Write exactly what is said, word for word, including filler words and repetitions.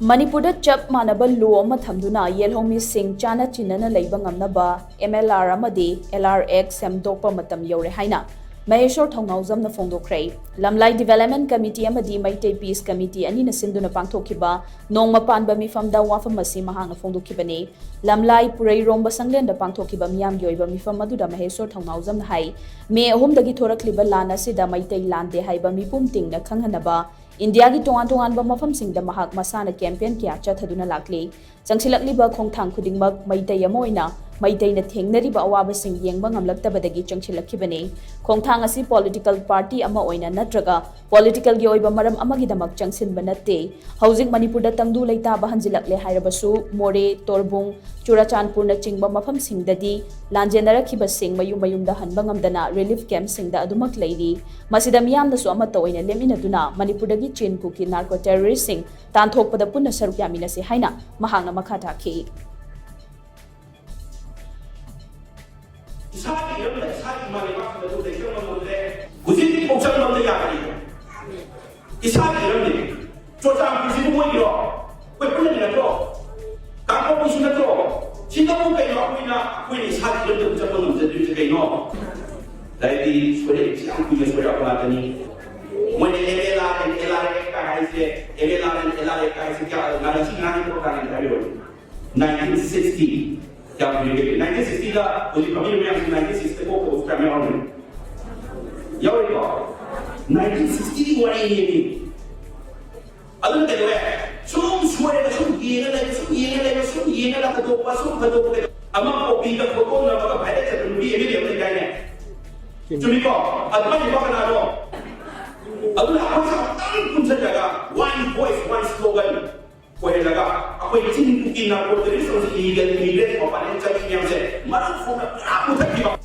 ꯃꯅꯤꯄꯨꯔꯗ ꯆꯞ ꯃꯥꯟꯅꯕ ꯂꯣ ꯑꯃ ꯊꯝꯗꯨꯅ ꯌꯦꯜꯍꯧꯃꯤꯁꯤꯡ ꯆꯥꯅ ꯆꯤꯟꯅꯅ ꯂꯩꯕ ꯉꯝꯅꯕ ꯑꯦꯝ ꯑꯦꯜ ꯑꯥꯔ ꯑꯃꯗꯤ ꯑꯦꯜ ꯑꯥꯔ ꯑꯦꯛꯁ ꯁꯦꯝꯗꯣꯛꯄ ꯃꯇꯝ ꯌꯧꯔꯦ ꯍꯥꯏꯅ ꯃꯍꯦꯁꯣꯔ ꯊꯧꯅꯥꯎꯖꯝꯅ ꯐꯣꯡꯗꯣꯛꯈ꯭ꯔꯦ꯫ ꯂꯝꯂꯥꯏ ꯗꯤꯚꯦꯂꯞꯃꯦꯟ ꯀꯃꯤꯇꯤ ꯑꯃꯗꯤ ꯃꯩꯇꯩ ꯄꯤꯁ ꯀꯃꯤꯇꯤ ꯑꯅꯤꯅ ꯁꯤꯟꯗꯨꯅ ꯄꯥꯡꯊꯣꯛꯈꯤꯕ ꯅꯣꯡꯃ ꯄꯥꯟꯕ ꯃꯤꯐꯝꯗ ꯋꯥꯐꯝ ꯑꯁꯤ ꯃꯍꯥꯛꯅ ꯐꯣꯡꯗꯣꯛꯈꯤꯕꯅꯤ꯫ ꯂꯝꯂꯥꯏ ꯄꯨꯔꯩꯔꯣꯝꯕ ꯁꯪꯂꯦꯟꯗ ꯄꯥꯡꯊꯣꯛꯈꯤꯕ ꯃꯤꯌꯥꯝꯒꯤ ꯑꯣꯏꯕ ꯃꯤꯐꯝ ꯑꯗꯨꯗ ꯃꯍꯦꯁꯣꯔ ꯊꯧꯅꯥꯎꯖꯝꯅ ꯍꯥꯏ, ꯃꯦ ꯑꯍꯨꯝꯗꯒꯤ ꯊꯣꯔꯛꯂꯤꯕ ꯂꯥꯟ ꯑꯁꯤꯗ ꯃꯩꯇꯩ ꯂꯥꯟꯗꯦ ꯍꯥꯏꯕ ꯃꯤꯄꯨꯝ ꯇꯤꯡꯅ ꯈꯪꯍꯟꯅꯕ ꯏꯟꯗꯤꯌꯥꯒꯤ ꯇꯣꯉꯥꯟ ꯇꯣꯉꯥꯟꯕ ꯃꯐꯝꯁꯤꯡꯗ ꯃꯍꯥꯛ ꯃꯁꯥꯅ ꯀꯦꯝꯄꯦꯟ ꯀꯌꯥ ꯆꯠꯊꯗꯨꯅ ꯂꯥꯛꯂꯤ꯫ ꯆꯪꯁꯤꯜꯂꯛꯂꯤꯕ ꯈꯣꯡꯊꯥꯡ ꯈꯨꯗꯤꯡꯃꯛ ꯃꯩꯇꯩ ꯑꯃ ꯑꯣꯏꯅ ꯃꯩꯇꯩꯅ ꯊꯦꯡꯅꯔꯤꯕ ꯑꯋꯥꯕꯁꯤꯡ ꯌꯦꯡꯕ ꯉꯝꯂꯛꯇꯕꯗꯒꯤ ꯆꯪꯁꯤꯜꯂꯛꯈꯤꯕꯅꯤ꯫ ꯈꯣꯡꯊꯥꯡ ꯑꯁꯤ ꯄꯣꯂꯤꯇꯤꯀꯦꯜ ꯄꯥꯔꯇꯤ ꯑꯃ ꯑꯣꯏꯅ ꯅꯠꯇ꯭ꯔꯒ ꯄꯣꯂꯤꯇꯤꯀꯦꯜꯒꯤ ꯑꯣꯏꯕ ꯃꯔꯝ ꯑꯃꯒꯤꯗꯃꯛ ꯆꯪꯁꯤꯟꯕ ꯅꯠꯇꯦ꯫ ꯍꯧꯖꯤꯛ ꯃꯅꯤꯄꯨꯔꯗ ꯇꯪꯗꯨ ꯂꯩꯇꯥꯕ ꯍꯟꯖꯤꯜꯂꯛꯂꯦ ꯍꯥꯏꯔꯕꯁꯨ ꯃꯣꯔꯦ, ꯇꯣꯔꯕꯨꯡ, ꯆꯨꯔꯥꯆꯥꯟꯄꯨꯔꯅꯆꯤꯡꯕ ꯃꯐꯝꯁꯤꯡꯗꯗꯤ ꯂꯥꯟꯖꯦꯟꯅꯔꯛꯈꯤꯕꯁꯤꯡ ꯃꯌꯨꯝ ꯃꯌꯨꯝꯗ ꯍꯟꯕ ꯉꯝꯗꯅ ꯔꯤꯂꯤꯐ ꯀꯦꯝꯞꯁꯤꯡꯗ ꯑꯗꯨꯃꯛ ꯂꯩꯔꯤ꯫ ꯃꯁꯤꯗ ꯃꯤꯌꯥꯝꯅꯁꯨ ꯑꯃꯠꯇ ꯑꯣꯏꯅ ꯂꯦꯞꯃꯤꯟꯅꯗꯨꯅ ꯃꯅꯤꯄꯨꯔꯗꯒꯤ ꯆꯤꯟ ꯀꯨꯀꯤ ꯅꯥꯔꯀꯣ ꯇꯦꯔꯣꯔꯤꯁ꯭ꯠꯁꯤꯡ ꯇꯥꯟꯊꯣꯛꯄꯗ ꯄꯨꯟꯅ ꯁꯔꯨꯛ ꯌꯥꯃꯤꯟꯅꯁꯤ ꯍꯥꯏꯅ ꯃꯍꯥꯛꯅ ꯃꯈꯥ ꯇꯥꯈꯤ꯫ ꯏꯁꯥꯒꯤ ꯏꯔꯝꯗ ꯏꯁꯥꯒꯤ ꯏꯃꯥ ꯂꯩꯕꯥꯛꯁꯤꯡꯗ ꯑꯗꯨ ꯂꯩꯖꯕ ꯉꯝꯗ꯭ꯔꯦ꯫ ꯍꯧꯖꯤꯛꯇꯤ ꯊꯣꯛꯆꯟꯕ ꯑꯝꯇ ꯌꯥꯗ꯭ꯔꯤ꯫ ꯏꯁꯥꯒꯤ ꯏꯔꯝꯗꯤ ꯆꯨꯔꯆꯥꯟꯄꯨꯔꯁꯤꯕꯨ ꯃꯣꯏꯒꯤꯔꯣ? ꯑꯩꯈꯣꯏ ꯄꯨꯟꯅꯒꯤ ꯅꯠꯇ꯭ꯔꯣ? ꯀꯥꯡꯄꯣꯛꯄꯤꯁꯨ ꯅꯠꯇ꯭ꯔꯣ? ꯁꯤꯗꯕꯨ ꯀꯩꯅꯣ ꯑꯩꯈꯣꯏꯅ, ꯑꯩꯈꯣꯏꯅ ꯏꯁꯥꯒꯤ ꯏꯔꯝꯗ ꯆꯠꯄ ꯉꯝꯖꯗ꯭ꯔꯤꯁꯦ ꯀꯩꯅꯣ? ꯂꯥꯏꯔꯤꯛꯇꯤ ꯁꯣꯏꯔꯛꯏꯁꯦ ꯌꯥꯝ ꯀꯨꯏꯅ ꯁꯣꯏꯔꯛꯄ ꯉꯥꯛꯇꯅꯤ꯫ ꯃꯣꯏꯅ M L R N L R F ꯀ ꯍꯥꯏꯁꯦ, M L R N L R F ꯀ ꯍꯥꯏꯁꯦ ꯀꯌꯥ, ꯉꯁꯤ ꯉꯔꯥꯡꯒꯤ ꯄ꯭ꯔꯣꯒ꯭ꯔꯥꯝ ꯍꯥꯏꯕꯤꯔꯣ꯫ ꯅꯥꯏꯟꯇꯤꯟ ꯁꯤꯛꯁꯇꯤ ꯀꯌꯥꯝ ꯀꯨꯏꯔꯒꯦ? ꯅꯥꯏꯟꯇꯤꯟ ꯁꯤꯛꯁꯇꯤꯗ ꯍꯧꯖꯤꯛ ꯐꯝꯃꯤꯕ ꯃꯌꯥꯝꯁꯤ ꯅꯥꯏꯟꯇꯤꯟ ꯁꯤꯛꯁꯇꯤ ꯀꯣꯛ ꯇꯧꯕꯁꯨ ꯌꯥꯝ ꯌꯥꯎꯔꯝꯒꯅꯤ꯫ ꯌꯥꯎꯔꯤꯀꯣ? ꯅꯥꯏꯟꯇꯤꯟ ꯁꯤꯛꯁꯇꯤꯒꯤ ꯋꯥꯔꯤꯅꯦꯃꯤ꯫ ꯑꯗꯨꯅ ꯀꯩꯗꯧꯋꯦ? ꯁꯨꯝ ꯁꯣꯏꯔꯒ ꯁꯨꯝ ꯌꯦꯡꯉ ꯂꯩꯕ, ꯁꯨꯝ ꯌꯦꯡꯉ ꯂꯩꯕ, ꯁꯨꯝ ꯌꯦꯡꯉ ꯂꯩꯕ, ꯍꯟꯗꯣꯛꯄ, ꯁꯨꯝ ꯍꯟꯗꯣꯛꯄ, ꯀꯩꯗꯧ-, ꯑꯃ ꯀꯣꯄꯤꯗ ꯐꯣꯇꯣ ꯅꯝꯃꯒ ꯚꯥꯏꯔꯦꯜ ꯆꯠꯄ ꯅꯨꯄꯤ ꯑꯦꯝ ꯑꯦꯜ ꯑꯦ ꯑꯃ ꯂꯩꯗꯥꯏꯅꯦ? ꯆꯨꯝꯃꯤꯀꯣ? ꯑꯗꯨꯃꯥꯏꯅ ꯅꯨꯄꯥ ꯀꯅꯥꯅꯣ? ꯑꯗꯨꯅ ꯑꯩꯈꯣꯏꯁꯦ ꯑꯃꯨꯛꯇꯪ ꯄꯨꯟꯁꯤꯜꯂꯒ one voice, one slogan ꯑꯣꯏꯍꯜꯂꯒ ꯑꯩꯈꯣꯏ ꯆꯤꯡ ꯀꯨꯀꯤ ꯅꯥꯔꯀꯣ ꯇꯦꯔꯣꯔꯤꯁ꯭ꯠ ꯑꯃꯁꯨꯡ ꯏꯂꯤꯒꯦꯜ ꯏꯃꯤꯒ꯭ꯔꯦꯟꯠ ꯃꯄꯥꯟ ꯆꯠꯂꯤ ꯃꯌꯥꯝꯁꯦ ꯃꯔꯨ ꯐꯣꯡꯅ ꯄꯨꯔꯥ ꯃꯨꯊꯠꯈꯤꯕ꯫